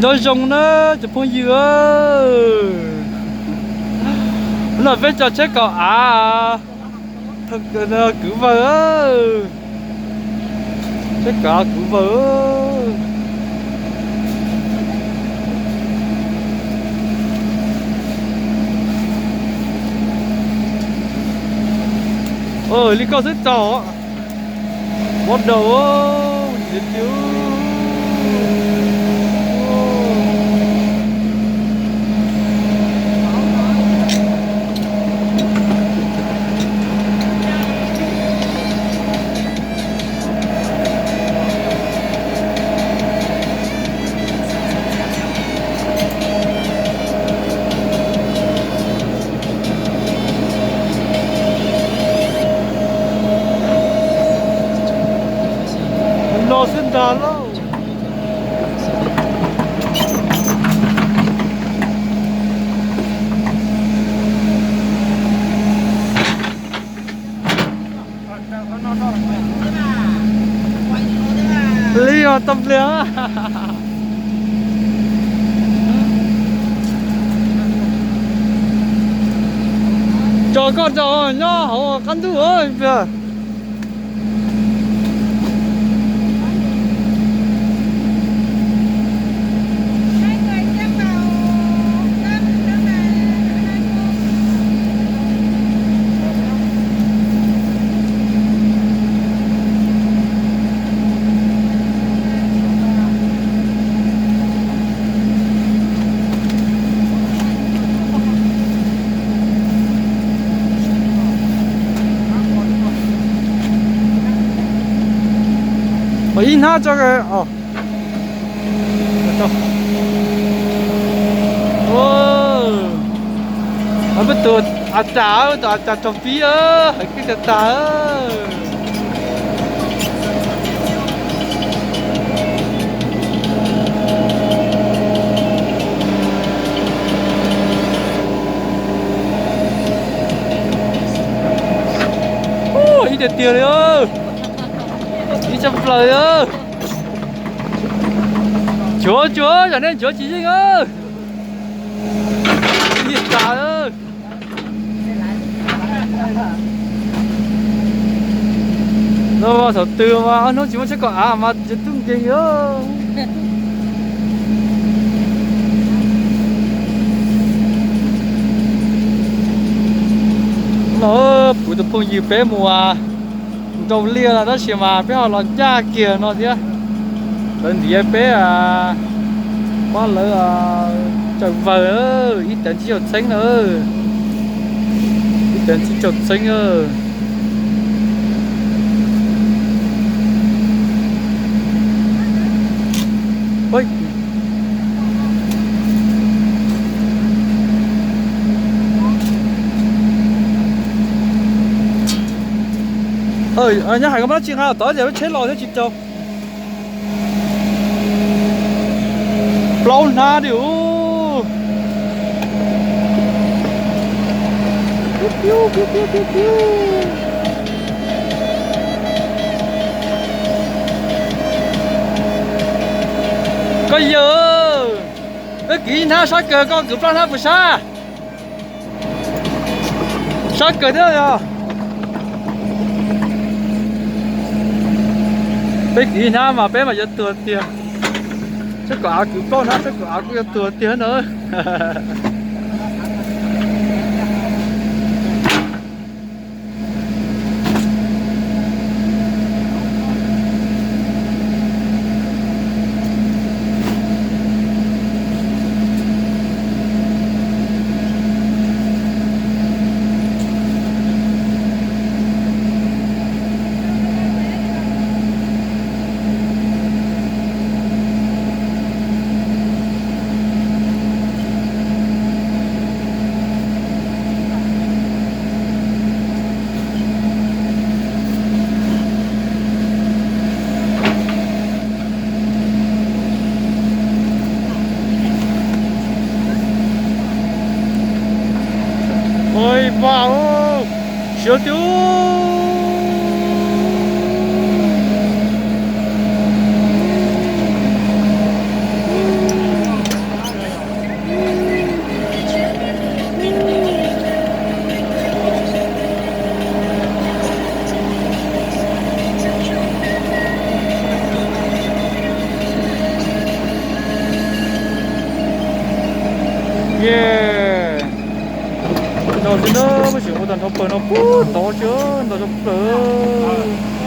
Nyob zoo na cov phooj ywg, no peb cov tsheb kaum av kwv vawg, tsheb kaum av kwv vawg. Li koj xwb tau. Bắt đầu. No xwb ntag lauj. Li os tau pliag. Tso koj tso nyob hauv qab ntuj pliag. Ib hnab tso. Peb tus a cas, tus a cas raug pib, hais kwj tag tag. Ib tiag tiag li, ib tshaj plaws li. Cuav cuav, yog nej cuav tsis yeej. Ib tas. No thaum twg mas ob hnub tsis muaj tsheb kaum av mas tsis tub nkeeg li. No kuv tus phooj ywg peb mus nrau liaj no tab sis mas peb ho los ncaj kiag no thiab. Lawv ntiav peb pab lawv tsaws vawg, ib teev tsib caug txheeb na, ib teev tsib caug txheeb. Nyob hais koj muab dab tsi nqa tod ces lub tsheb los thiab tsis rau. Plaub hnab li ub. Koj yawg, peb kwv ib hnab sab kawg, koj kwv plaub hnab puas sab? Sab kawg thiab yog. Peb kwv ib hnab mas peb mas yuav tuag tiag. Tsheb kaum av kwv plaub hnab, tsheb kaum av kuj yuav tuag tiag na. Oj, siab tiag. Tsis ntau, peb tseem ua tag nrho plaws no puag tod tsis ntau zog plaws.